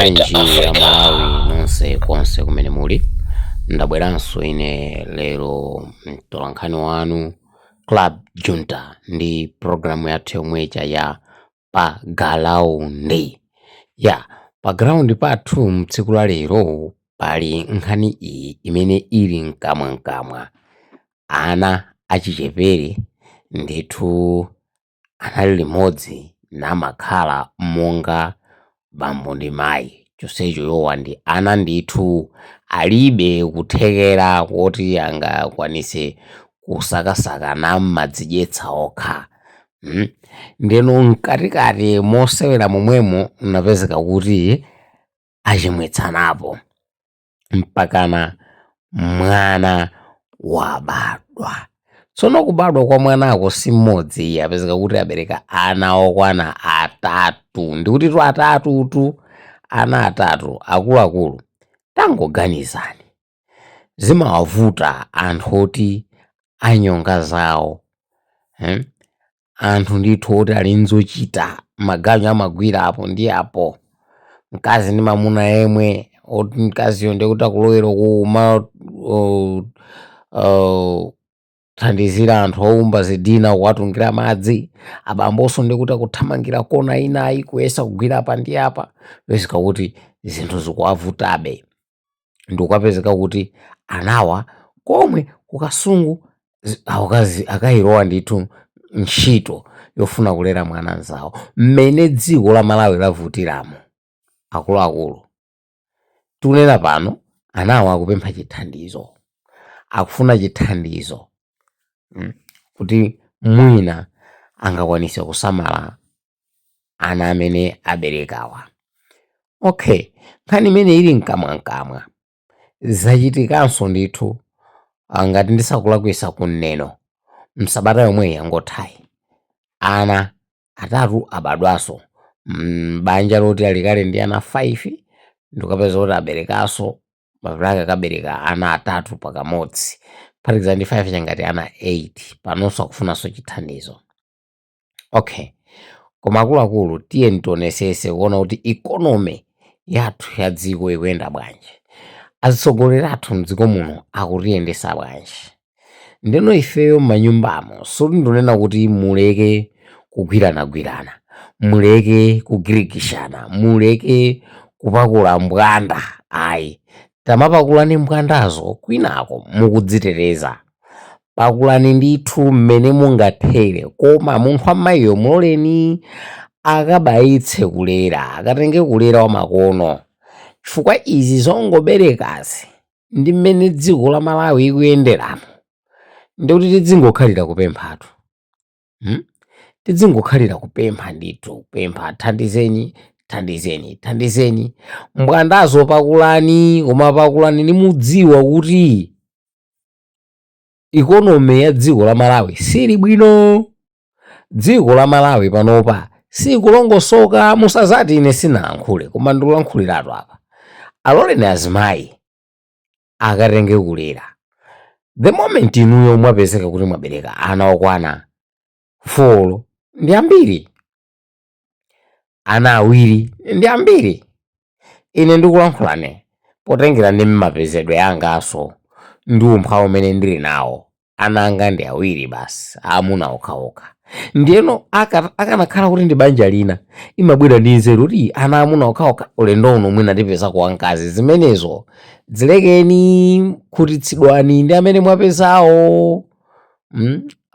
Bwanji Africa. Amalawi nonse konse kumene muli, ndabweranso ine lero mtolankhani wanu Club Junta ndi programu yathu yomweja ya Pa Ground. Ya pa ground pathu mtsiku la lero pali nkhani iyi imene ili mkamwamkamwa. Ana achichepere ndithu anali limodzi namakhala monga bambo ndi mayi, chonsecho iwowa ndi ana ndithu, alibe kuthekera koti angakwanise kusakasaka namadzidyetsa okha. Ndeno mkatikati mosewera momwemo napezeka kuti achimwetsanapo mpakana mwana wabadwa. Tsono kubadwa kwa mwanako si mmodzi, apezeka kuti abereka ana okwana atatu. Ndikuti tu atatutu, ana atatu. Akuluakulu, tangoganizani, zimawavuta anthu oti anyonga zawo, Anthu ndithu oti ali nzochita, maganyu amagwira apo ndi apo, mkazi ndi mamuna yemwe, oti mkaziyo ndikuti akulowera kuma thandizira anthu owumba zidina kuwatungira madzi, abambonso ndikuti akuthamangira kona inayi kuyesa kugwira apa ndi apa, pezeka kuti zinthu zikuwavutabe. Ndikukapezeka kuti anawa komwe kukasungu akayilowa ndithu ntchito yofuna kulera mwana nzawo. Mmene dziko la Malawi lavutiramo, akuluakulu, tikunena pano anawa akupempha chithandizo, akufuna chithandizo kuti mwina angakwanise kusamala ana amene aberekawa. Okay, nkhani imene ili mkamwamkamwa, zachitikanso ndithu, ngati ndisakulakwisa, kunneno msabata yomwe yangothayi ana atatu abadwanso m'banja loti alikale ndi ana 5, ndikapeza kuti aberekanso mapilaki, akabereka ana atatu pakamodzi, kuphatikiza ndi 5 changati ana 8. Panonso akufunanso chithandizo. Okay, koma akuluakulu, tiye tionesese kuona kuti economy yathu ya dziko ikuyenda bwanji, atsogoleri athu mdziko muno akutiyendesa bwanji. Ndeno ifeyo m'manyumbamo soti ndinena kuti muleke kugwiranagwirana, muleke kugirikishana, muleke kupakula mbwanda, ayi. Tamapakulani mbwandazo kwinako mukudziteteza, pakulani ndithu mmene mungathere, koma munthu amayiyo muloleni akabayitse kulera, akatenge kulera wamakono, chifukwa izi zongoberekazi ndi mmene dziko la Malawi ikuyenderamo ndikuti tidzingokhalira kupemphatu, Tidzingokhalira kupempha ndithu, kupempha, thandizeni, thandizeni, thandizeni. Mbwandazo pakulani, koma pakulani nimudziwa kuti economy ya dziko la Malawi sili bwino. Dziko la Malawi panopa sikulongosoka. Musazati ine sinalankhule, koma ndikulankhuliratu apa. Aloleni azimayi akatenge kulera. The moment inuyo mwapezeka kuti mwabereka ana okwana 4 ndi ambiri, ana awiri ndi ambiri. Ine ndikulankhulane potengera ndi mmapezedwe angaso ndi umphawi umene ndili nawo, ana anga ndi awiri basi, aamuna okhaokha. Ndiyeno akanakhala kuti ndi banja lina imabwera ndi nzeru kuti ana amuna okhaokha, ulendo uno mwina ndipezako wamkazi. Zimenezo zilekeni, khutitsidwani ndi amene mwapezawo,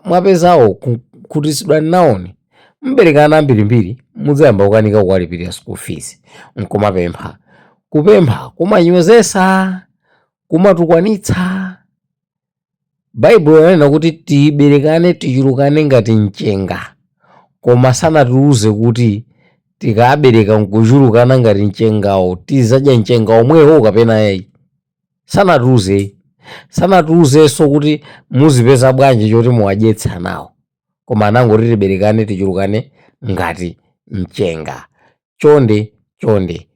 Mwapezawo khutitsidwani nawoni. Mbereka ana ambirimbiri, mudzayamba kukanika kuwalipirira school fees nkumapempha. Kupempha kumanyozesa, kumatukwanitsa. Baibulo lanena kuti tiberekane tichulukane ngati mchenga, koma sanatiuze kuti tikabereka nkuchulukana ngati mchengawo tizadya mchenga omwewo kapena ayi. Sanatiuze, sanatiuzenso kuti muzipeza bwanji choti muwadyetse anawo, koma anangoti tiberekane tichulukane ngati mchenga. Chonde chonde,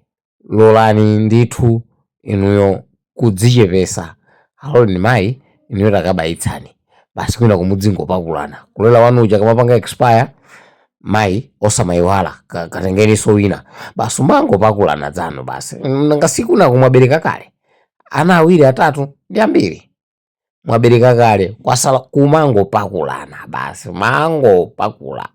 lolani ndithu inuyo kudzichepesa, aloleni mayi inuyo takabayitsani basi, kwina kumudzingopakulana kulera wanu uja kamapanga expire. Mayi osamayiwala katengeninso wina basi, umangopakulana dzanu basi. Nanga sikunako mwabereka kale ana awiri, atatu ndi ambiri, mwabereka kale, kwasala kumangopakulana basi, mangopakula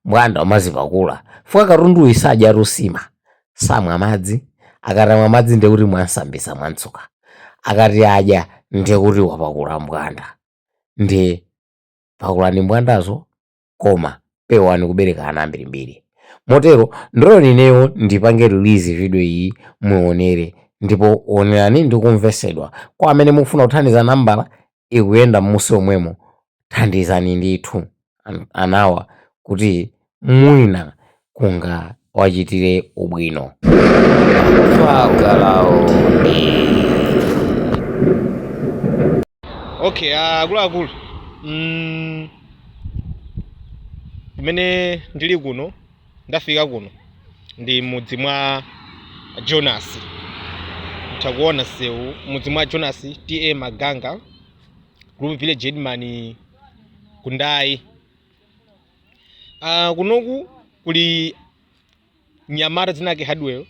mbwanda umazipakula fuka katundu isadya nsima, samwa madzi. Akatamwa madzi ndiye kuti mwansambisa, mwantsuka. Akati adya ndiye kuti wapakula mbwanda. Ndi pakulani mbwandazo, koma pewani kubereka ana ambirimbiri. Motero ndiloleni ineyo ndipange release video iyi, muonere ndipo onerani ndi kumvesedwa. Kwa amene mukufuna kuthandiza, nambala ikuyenda m'musi omwemo. Thandizani ndithu anawa kuti mwina kungawachitire ubwino. Pagalaundi. Okay, akuluakulu, kumene ndili kuno, ndafika kuno ndi mudzi mwa Jonas. Mutha kuona sewu, mudzi mwa Jonas T/A Maganga, group village headman Kundayi. Kunoku kuli mnyamata dzina lake Hardwell,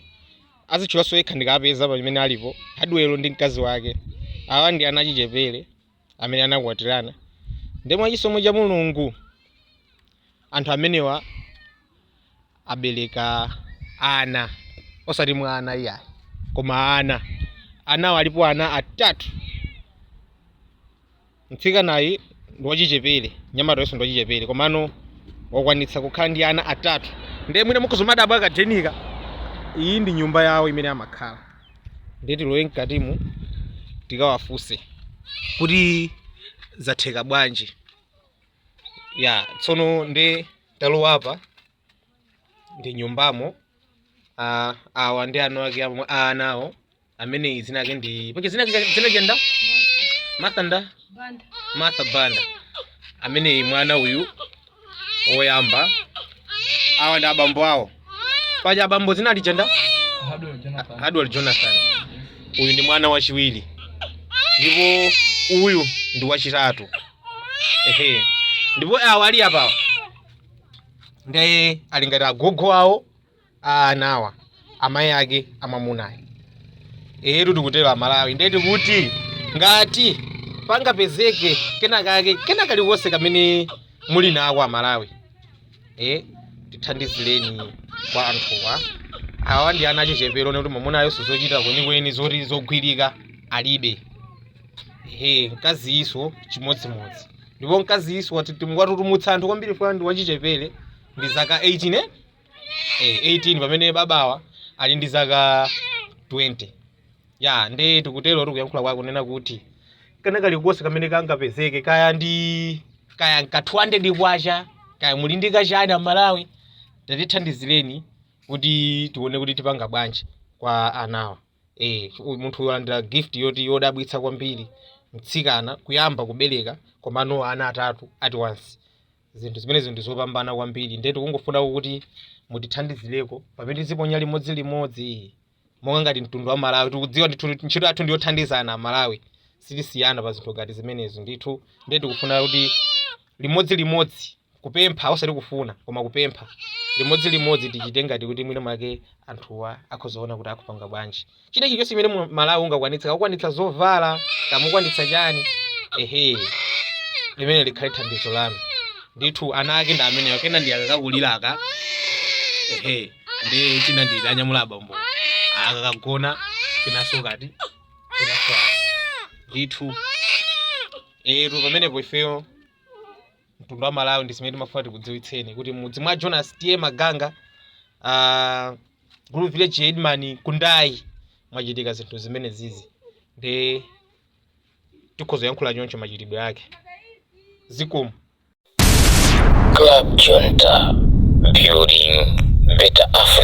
azitchulanso yekha ndikapeza pamene alipo. Hardwell ndi mkazi wake, awa ndi ana achichepere amene anakwatirana. Ndi mwachisomo cha Mulungu anthu amenewa abereka ana, osati mwana iyayi, koma ana. Anawo alipo ana atatu. Mtsikanayi ndi wachichepere, mnyamatayenso ndi wachichepere, komano wakwanitsa kukhala ndi ana atatu. Ndiye mwina mukhoza kumadabwa akadenika. Iyi ndi nyumba yawo imene amakhala. Ndiye tilowe mkatimu tikawafunse kuti zatheka bwanji. Ya, tsono ndi talowa apa ndi nyumbamo. Awa ndi ana ake anawo amene dzina ake ndi pache dzina chenda Martha nda Banda. Martha Banda, amene mwana uyu woyamba. Awa ndi abambo awo. Paja abambo dzina lija nda Hardwell Jonathan. Hardwell Jonathan. Uyu ndi mwana wachiwiri ndipo uyu ndi wachitatu. Ehe, ndipo awa ali apawa ndiye ali ngati agogo awo a anawa, amayi ake amwamunayo. Etu, tikutero Amalawi, ndiye tikuti ngati pangapezeke kenakake, kena kalikonse kamene muli nako Amalawi, tithandizireni kwa anthuwa. Awa ndi ana achichepere one kuti mwamunayo zochita kwenikweni zoti zogwirika alibe. Ehe, mkaziyiso chimodzimodzi. Ndipo mkaziyiso watutumutsa anthu kwambiri funa ndi wachichepere, ndi zaka 18, eh? 18, pamene babawa ali ndi zaka 20. Ya, ndi tikutero, tikuyankhula kwake kunena kuti kena kalikonse kamene kangapezeke, kaya ndi kaya nka 200 kwacha, kaya muli ndi kachani, Amalawi, tatithandizireni kuti tione kuti tipanga bwanji kwa anawa. Munthu walandira gift yoti yodabwitsa kwambiri, mtsikana kuyamba kubereka komano ana atatu at once. Zinthu zimenezo ndi zopambana kwambiri. Ndiye tikungofuna kuti mutithandizireko pamene tiziponya limodzilimodzi monga ngati mtundu wa Malawi. Tikudziwa ndithu ntchito yathu ndiyothandizana. Malawi sitisiyana pa zinthu ngati zimenezo ndithu. Ndiye tikufuna kuti limodzilimodzi kupempha, osati kufuna koma kupempha limodzilimodzi, tichite ngati kuti mwina mwake anthuwa akhozaona kuti akupanga bwanji. China chilichonse chimene Malawi ungakwanitsa, kakukwanitsa zovala, kamukwanitsa chani, ehe, limene likhale thandizo lanu ndithu. Ana ake ndi amenewa, kena ndi akakakuliraka. Ehe, ndi china ndi anyamula abambo akakagona, kenaso kati kenaso aka ndithu. Etu, pamenepo ifeyo mtundu wa Malawi ndi zimene timafuna tikudziwitseni kuti mudzi mwa Jonas T/A Maganga, group village headman Kundayi, mwachitika zinthu zimene zizi. Ndi tikhoza kuyankhula choncho machitidwe ake. Zikomo. Club Junta, building better Africa.